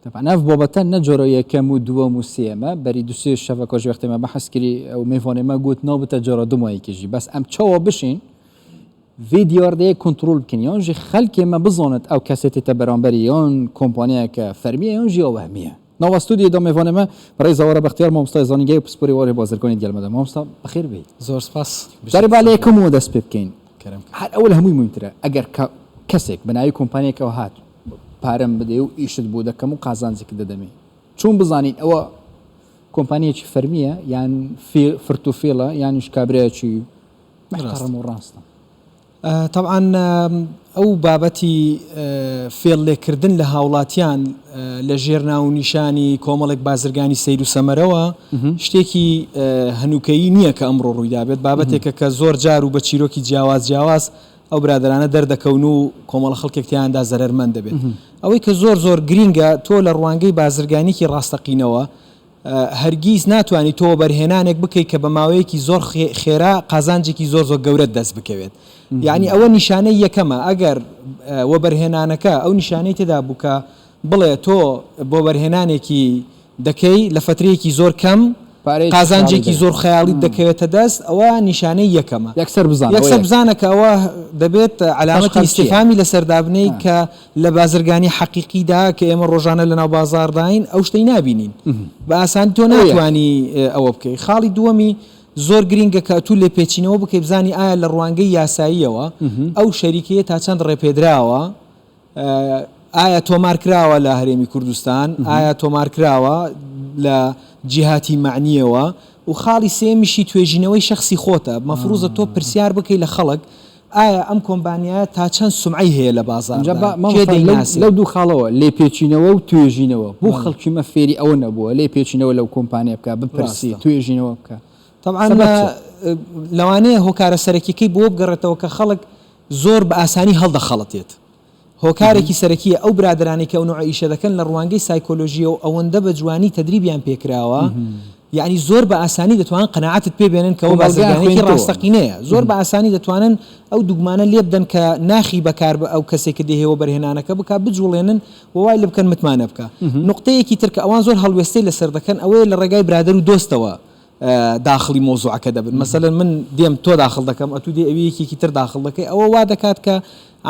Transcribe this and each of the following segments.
تەبعەن ئەڤ بابەتە نە جارا یەکەم و دووەم و سێیەمە، بەری دو سێ شەڤەکا ژ وەختێ مە بەحس کری ئەو مێڤانێ مە گوت نابتە جارا دو مایەکێ ژی بەس ئەم چاوا بشین ڤێ دیاردەیە کونترۆل بکەین یان ژی خەلکێ مە بزانت ئەو کەسێ تێتە بەرامبەری یان کۆمپانیایەکە فەرمیە یان ژی یا وەهمیە. ناوە ستودیۆ دا مێڤانێ مە بەڕێز ئاوارە بەختیار مامۆستای زانینگەی و پسپۆری وارێ بازرگانی دیەل مەدە. مامۆستا بەخێر بێی. زۆر سپاس. جارێ با لە یەکەمەوە دەست پێ بکەین. هەر ئەوە لە هەمووی موهیمترە ئەگەر کەسێک بە ناوی کۆمپانیایەکەوە هات پارەم بدەی و ئیشت بۆ دەکەم و قازانجێکت دەدەمێ چۆن بزانین ئەوە کۆمپانیەکی فەرمیە یان فرت و فێڵە یانیش کابرایەکی محتەڕەم و ڕاستە؟ تەبعەن ئەو بابەتی فێڵ لێکردن لە هاوڵاتیان لە ژێر ناونیشانی کۆمەڵێک بازرگانی سەیر و سەمەرەوە شتێکی هەنووکەیی نییە کە ئەمڕۆ ڕوویدابێت، بابەتێکە کە زۆر جار و بە چیرۆکی جیاواز جیاواز ئەو برادەرانە دەردەکەون و کۆمەڵە خەڵکێک تیایاندا زەرەرمەند دەبێت. ئەوەی کە زۆر زۆر گرینگە تۆ لە ڕوانگەی بازرگانیکی ڕاستەقینەوە هەرگیز ناتوانی تۆ وەبەرهێنانێک بکەیت کە بە ماوەیەکی زۆر خێرا قازانجێکی زۆر زۆر گەورەت دەست بکەوێت. یعنی ئەوە نیشانەی یەکەمە ئەگەر وەبەرهێنانەکە ئەو نیشانەی تێدا بوو کە بڵێ تۆ بۆ وەبەرهێنانێکی دەکەی لە فەترەیەکی زۆر کەم قازانجێکی زۆر خەیاڵیت دەکەوێتە دەست ئەوە نیشانەی یەکەمە. یەکسەر بزانە یەکسەر بزانە کە ئەوە دەبێت عەلامەتی ئیستیفهامی لەسەر دابنێی کە لە بازرگانی حەقیقیدا کە ئێمە ڕۆژانە لەناو بازاڕداین ئەو شتەی نابینین بە ئاسانی تۆ ناتوانی ئەوە بکەی. خاڵی دووەمی زۆر گرینگە کە ئەتوو لێپێچینەوە بکەی بزانی ئایا لە ڕوانگەی یاساییەوە ئەو شەریکەیە تا چەند ڕێپێدراوە، ئایا تۆمار کراوە لە هەرێمی کوردستان، ئایا تۆمار کراوە لە جیهاتی مەعنییەوە و خاڵی سێیەمیشی توێژینەوەی شەخسی خۆتە، مەفروزە تۆ پرسیار بکەی لە خەڵک ئایا ئەم کۆمپانیایە تا چەند سومعەی هەیە لە بازاڕدا، کێ دەیناسێ؟ لەو دوو خاڵەوە، لێپێچینەوە و توێژینەوە، بۆ خەڵکی مە فێری ئەوە نەبووە لێپێچینەوە لەو کۆمپانیا بکا، بپرسی، توێژینەوە بکا؟ تەبعەن لەوانەیە هۆکارە سەرەکیەکەی بۆ بگەڕێتەوە کە خەڵک زۆر بە ئاسانی هەڵدەخەڵەتێت. هۆکارێکی سەرەکییە ئەو برادەرانەی کە ئەو نەوعە ئیشە دەکەن لە ڕوانگەی سایکۆلۆژییەوە ئەوەندە بە جوانی تەدریبیان پێکراوە یەعنی زۆر بە ئاسانی دەتوانن قەناعەتت پێ بێنن کە ئەوە بازرگانێکی ڕاستەقینەیە زۆر بە ئاسانی دەتوانن ئەو دوگمانە لێبدەن کە ناخی بەکار ئەو کەسێک کە دەیهەوێ وەبەرهێنانەکە بکا بجوڵێنن و وای لێ بکەن متمانە بکا. نوقتەیەکی تر کە ئەوان زۆر هەڵوێستەی لەسەر دەکەن ئەوەیە لە ڕێگای برادەر و دۆستەوە داخڵی مەوزوعەکە دەبن مەسەلەن من دێم تۆ داخڵ دەکەم ئەتوو دێ ئەوی یەکێکی تر داخڵ دەکەی ئەوە وا دەکات کە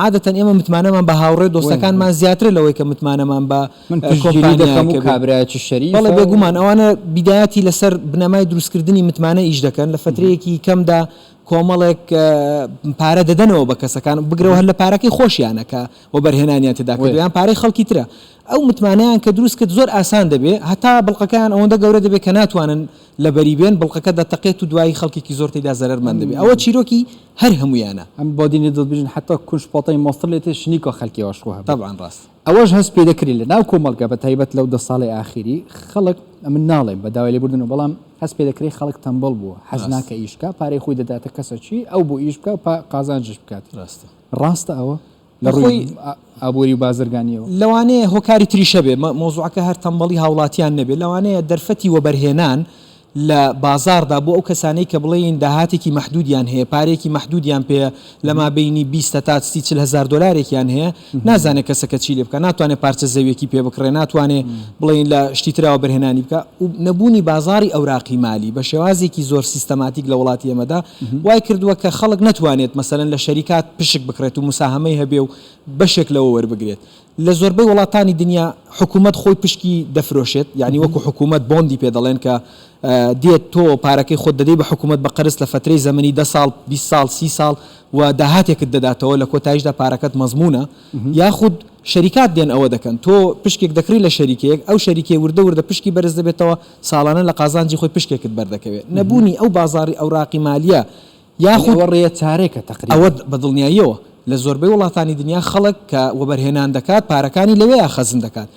عادەتەن ئێمە متمانەمان بە هاوڕێ دۆستەکانمان زیاترە لەوەی کە متمانەمان بە من پشتگیری دەکەم و کابرایەکی شەریفە بەڵێ بێگومان ئەوانە بیدایەتی لەسەر بنەمای دروستکردنی متمانە ئیش دەکەن لە فەترەیەکی کەمدا کۆمەڵێک پارە دەدەنەوە بە کەسەکان بگرەوە هەر لە پارەکەی خۆشیانە کە وەبەرهێنانیان تێدا کردووە یان پارەی خەڵکی ترە ئەو متمانەیان کە دروست کرد زۆر ئاسان دەبێ هەتا بڵقەکەیان ئەوەندە گەورە دەبێ کە ناتوانن لەبەری بێن بڵقەکە دەتەقێت و دوایی خەڵکێکی زۆر تێیدا زەرەرمەند دەبێ ئەوە چیرۆکی هەر هەموویانە. ئەم بادینی دڵ بژن حەتا کونج پاتای ماستر لێ تێ شنیکا خەلکی ئاشخۆ هەبوو. تەبعەن ڕاست. ئەوەش هەست پێ دەکری لە ناو کۆمەڵگا بە تایبەت لەو دە ساڵەی ئاخیری خەڵک ئەمن ناڵێم بە داوای لێبوردنەوە بەڵام هەست پێ دەکرێ خەڵک تەمبەڵ بووە حەز ناکا ئیش بکا پارەی خۆی دەداتە کەسەکی ئەو بۆ ئیش بکا و قازانجش بکات. ڕاستە. ڕاستە ئەوە؟ لە ڕووی ئابووری و بازرگانییەوە. لەوانەیە هۆکاری تریش هەبێ، مەوزوعەکە هەر تەمبەڵی هاوڵاتیان نەبێ، لەوانەیە دەرفەتی وەبەرهێنان لە بازاڕدا بۆ ئەو کەسانەی کە بڵێین داهاتێکی مەحدودیان هەیە، پارەیەکی مەحدودیان پێیە لە مابەینی 20 هەتا 30 40 هەزار دۆلارێکیان هەیە، نازانێ کەسەکە چی لێ بکا، ناتوانێ پارچە زەویەکی پێ بکڕێ، ناتوانێ بڵێین لە شتی ترا وەبەرهێنانی بکا و نەبوونی بازاڕی ئەوراقی مالی بە شێوازێکی زۆر سیستەماتیک لە وڵاتی ئێمەدا وای کردووە کە خەڵک نەتوانێت مەسەلەن لە شەریکات پشک بکڕێت و موساهەمەی هەبێ و بەشێک لەوە وەربگرێت. لە زۆربەی وڵاتانی دنیا حکوومەت خۆی پشکی دەفرۆشێت، یانی وەکوو حکوومەت بۆندی پێ دەڵێن کە دێت تۆ پارەکەی خۆت دەدەی بە حکوومەت بە قەرز لە فەترەی زەمەنی دە ساڵ، 20 ساڵ، 30 ساڵ و داهاتێکت دەداتەوە لە کۆتاییشدا پارەکەت مەزموونە. یاخود شەریکات دێن ئەوە دەکەن تۆ پشکێک دەکڕی لە شەریکەیەک ئەو شەریکەیە وردە وردە پشکی بەرز دەبێتەوە ساڵانە لە قازانجی خۆی پشکێکت بەردەکەوێت نەبوونی ئەو بازاڕی ئەوراقی مالیە یاخود ئەوە ڕێیە چارێکە تەقریبەن. ئەوە بە دڵنیاییەوە لە زۆربەی وڵاتانی دنیا خەڵک کە وەبەرهێنان دەکات پارەکانی لەوێیا خەزن دەکات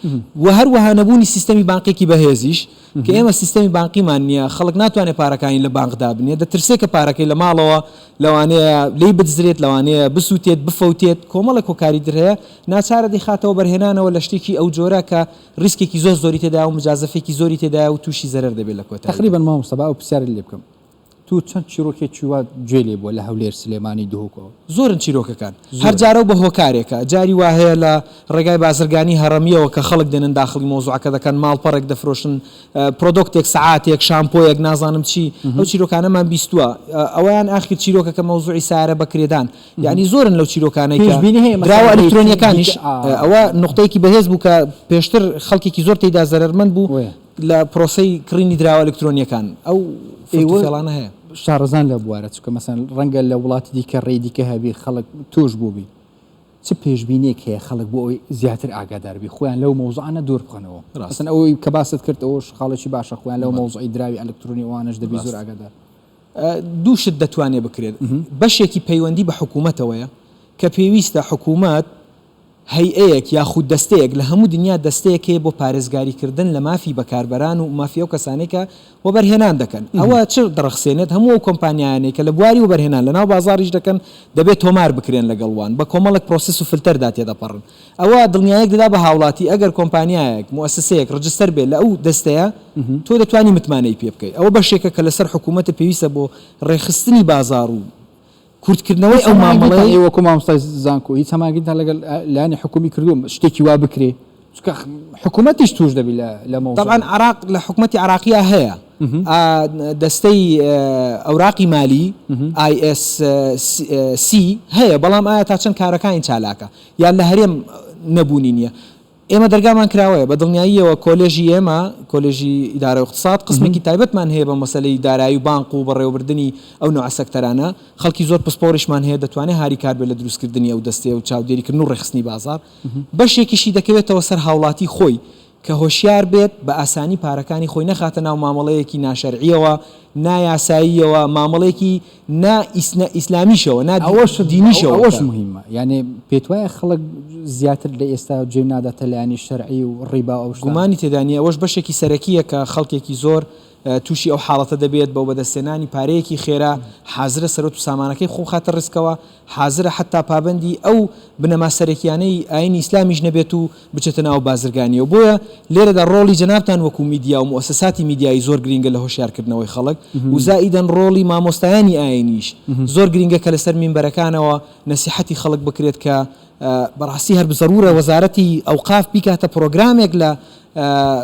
و هەروەها نەبوونی سیستەمی بانقێکی بەهێزیش کە ئێمە سیستەمی بانقیمان نییە خەڵک ناتوانێت پارەکانی لە بانق دابنێت دەترسێت کە پارەکەی لە ماڵەوە لەوانەیە لێی بدزرێت لەوانەیە بسووتێت بفەوتێت کۆمەڵێک هۆکاری تر هەیە ناچارە دەیخاتەوە بەرهێنانەوە لە شتێکی ئەو جۆرە کە ڕیسکێکی زۆر زۆری تێدایە و مجازەفێکی زۆری تێدایە و تووشی زەرەر دەبێت لە کۆتاییدا. تەقریبەن مامۆستا با ئەو پرسیارەت لێ بکەم. تۆ چەند چیرۆکێکی وات گوێ لێ بووە لە هەولێر، سلێمانی، دهۆکەوە؟ زۆرن چیرۆکەکان. هەر جارە و بە هۆکارێکە. جاری وا هەیە لە ڕێگای بازرگانی هەڕەمییەوە کە خەڵک دێنن داخڵی مەوزوعەکە دەکەن، ماڵپەڕێک دەفرۆشن، product ێک، سەعاتێک، شامپۆیەک، نازانم چی. ئەو چیرۆکانەمان بیستووە. ئەوەیان ئاخیر چیرۆکە کە مەوزوعی سارە بە کرێدان. یانی زۆرن لەو چیرۆکانەی کە پێشبینی هەیە مەسەلەن دراوە ڕێکی ئەلیکترۆنییەکانیش. دیکە ئا. ئەوە نوقتەیەکی بەهێز بوو کە پێشتر خەڵکێکی زۆر تێیدا زەرەرمەند بوو. وەیە. لە پرۆسەی کڕینی دراوە ئەلکترۆنییەکان ئەو فرت و ئێوە فێڵانە هەیە. شارەزان لە بوارە چونکە مەسەلەن ڕەنگە لە وڵاتی دیکە ڕێی دیکە هەبی خەڵک توش بووبی چ پێشبینیەک هەیە خەڵک بۆ ئەوەی زیاتر ئاگادار بی خۆیان لەو مەوزوعانە دوور بخەنەوە ڕاستە. مەسەلەن ئەوەی کە باست کرد ئەوەش خاڵێکی باشە خۆیان لەو بەڵێ. مەوزوعی دراوی ئەلکترۆنی ئەوانەش دەبی زۆر ڕاستە. ئاگادار. دوو شت دەتوانێ بکرێت بەشێکی پەیوەندی بە حکوومەتەوەیە کە پێویستە حکوومەت هەیئەیەک یاخود دەستەیەک، لە هەموو دنیا دەستەیەک هەیە بۆ پارێزگاری کردن لە مافی بەکاربەران و مافی ئەو کەسانەی کە وەبەرهێنان دەکەن. ئەوە چ دەڕەخسێنێت؟ هەموو ئەو کۆمپانیایانەی کە لە بواری وەبەرهێنان لەناو بازاڕیش دەکەن دەبێت تۆمار بکرێن لەگەڵ وان، بە کۆمەڵێک پرۆسێس و فلتەردا تێدەپەڕن. ئەوە دڵنیایەک دەدا بە هاوڵاتی ئەگەر کۆمپانیایەک، موئەسەسەیەک register بێت لە ئەو دەستەیە تۆ دەتوانی متمانەی پێ بکەی. ئەوە بەشێکە کە لەسەر حکوومەتە پێویستە بۆ ڕێکخستنی بازاڕ و کورتکردنەوەی هیچ ئەو هەماهەنگیتان مامەڵەی. ئێوە وەکو مامۆستای زانکۆ هیچ هەماهەنگیتان لەگەڵ لایەنی حکومی کردووە شتێکی وا بکرێ چونکە حکومەتیش توش دەبی لە لە تەبعەن مەوزوعە. عێراق لە حکومەتی عێراقیا هەیە دەستەی ئەوراقی مالی ISC هەیە بەڵام ئایا تا چەند کارەکانی چالاکە یان لە هەرێم نەبوونی نییە ئێمە دەرگامان کراوەیە، بە دڵنیاییەوە کۆلێژی ئێمە، کۆلێژی ئیدارە و ئیقتساد، قسمێکی تایبەتمان هەیە بە مەسەلەی دارایی و بانق و بەڕێوەبردنی ئەو نەوعە سەکتەرانە، خەڵکی زۆر پسپۆڕیشمان هەیە دەتوانێت هاریکار بێت لە دروستکردنی ئەو دەستەیە و چاودێریکردن و ڕێکخستنی بازاڕ. بەشێکیشی دەکەوێتەوە سەر هاوڵاتی خۆی کە هۆشیار بێت بە ئاسانی پارەکانی خۆی نەخاتە ناو مامەڵەیەکی ناشەرعییەوە، نایاساییەوە، مامەڵەیەکی نا ئیسلامیشەوە، نا دینیشەوە ئەوەش کە. موهیمە یانێ پێتوایە خەڵک زیاتر لە ئێستا جوێ ناداتە لایەنی شەرعی و ڕیبا و ئەو شتانە؟ گومانی تێدا نییە ئەوەش بەشێکی سەرەکییە کە خەڵکێکی زۆر تووشی ئەو حاڵەتە دەبێت بە بەدەستهێنانی پارەیەکی خێرا حازرە سەروەت و سامانەکەی خۆ بخاتە ڕیسکەوە، حازرە حەتتا پابەندی ئەو بنەما سەرەکیانەی ئاینی ئیسلامیش نەبێت و بچێتە ناو بازرگانیەوە بۆیە لێرەدا ڕۆڵی جەنابتان وەکو میدیا و موئەسەساتی میدیایی زۆر گرینگە لە هۆشیارکردنەوەی خەڵک و زائیدەن ڕۆڵی مامۆستایانی ئاینیش زۆر گرینگە کە لەسەر مینبەرەکانەوە نەسیحەتی خەڵک بکرێت کە بەڕاستی هەر زەرورە وەزارەتی ئەوقاف بیکاتە پرۆگرامێک لە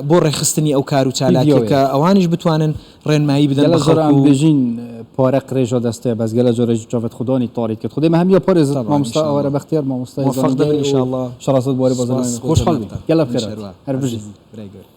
بۆ ڕێکخستنی ئەو کار و چالاکیە کە ئەوانیش بتوانن ڕێنمایی بدەن گەلە بە زۆر خەڵک ئەم و بێژین پارە قرێژا دەستێ بەس گەلە جۆرە جاڤێت خودانی تاریت کرد خودێ مە هەمیە پارێزت طبعا ان مامۆستا شاء ئاوارە الله بەختیار مامۆستای موفق دەبن زانیگای ان و شاء الله شارەزای بواری سپاس بازرگانی بۆ خۆشحاڵ بین جەنابتان گەلە منیش بخێرات هەروا هەر بژیت. عەزیزی برای گەورە.